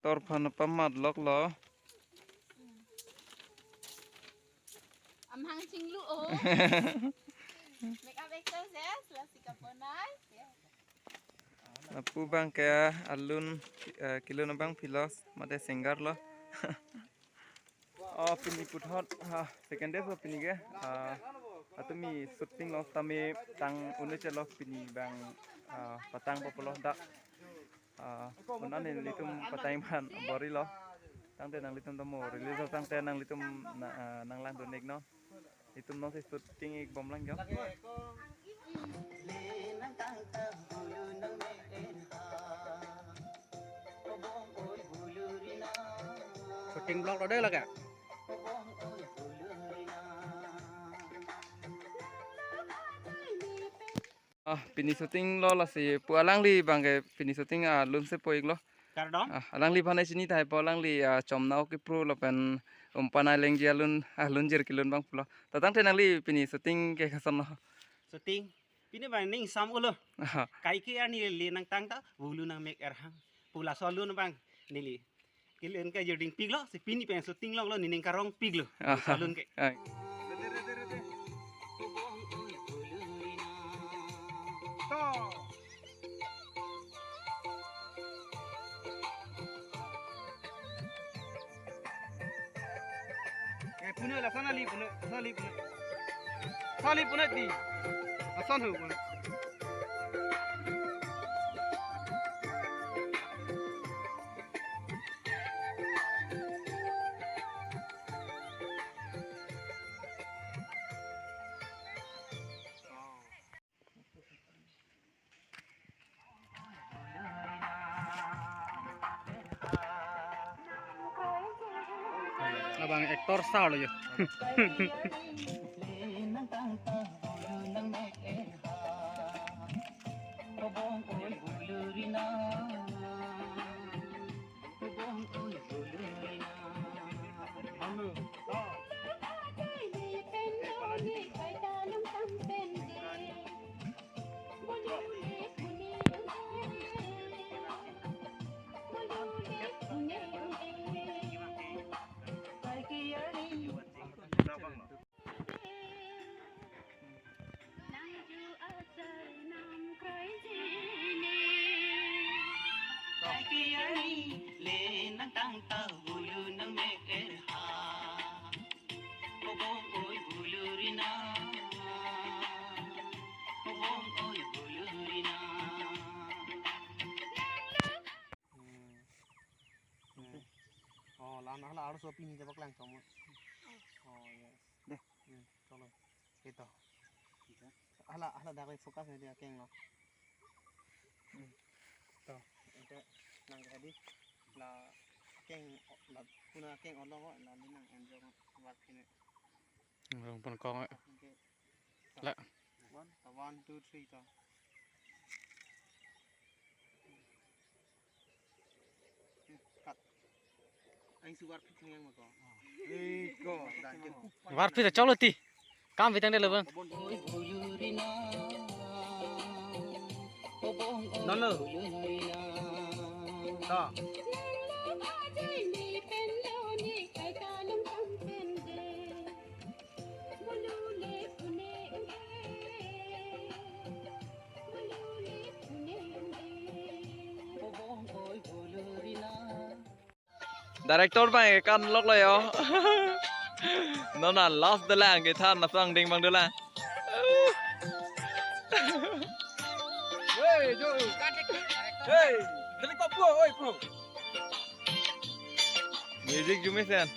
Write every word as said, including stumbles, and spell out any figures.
Director aphan pamatloklo. Amhang chinglu o. Makeup actor, yes, lasi kaponai. Lapu abang ke alun, eh, kelun abang philos mate singer lo. Oh, pini puthot, ha, second day so pini ke, ah, atumi shooting lo tame tang unu chelo pini abang, ah, patang populo dak. Ah, un-an nelitum patang aphan bor-ilo. Tangte nanglitum ta mo release tangte nanglitum na, ah, nanglangdun-iknon. Itum non si shooting-ik bomlang jo. Shooting block lo dei lake. Ah, pini shooting lo lasi pu alangli abang ke pini shooting alun si po-iklo. Kardom? Ah, alangliphan chini tahai po alangli, ah, Chomnao Kipru lapen Umpanai Lengji alun, alun jir kelun abang pulo. Ta tangte nangli pini shooting ke koson lo? Shooting. Pini abang ning sam ulo. Aha. Kaike arni le nangtang ta, volu nangmek erhang. Pu laso alun abang neli. Kelen ka jerding piklo, si pini pen shooting longlo, nening karong piklo. Aha. Laso alun ke. Ai. Eh, pune la sana li pune, sana li pune. Sana li pune di. Asan ho pune. Abang actor sa lo yo. Hmm. Hmm. Oh, lan hala arso pini jabak lang kamu. Oh, yes. Deh. Hmm, chalo. Ito. Ito. Hala, hala dak focus na dia keng lo. Hmm. To. Ito nang tadi la keng la puna keng olong ko la li nang enjoy ko work ini. Rong pon kong. Oke. La. One, one, two, three, to. Cut. Aing si warphit thangyang ma ko. Eh, ko, dan ke. Warphit chalo ti. Kam bitang de lo bang. Nolo. To. Director abang ke kan lok lo yo. Non last dolang kethan, laso angdeng abang dolang. Hey, Jo. Hey, dali ko pro, oi pro. Music jumesen.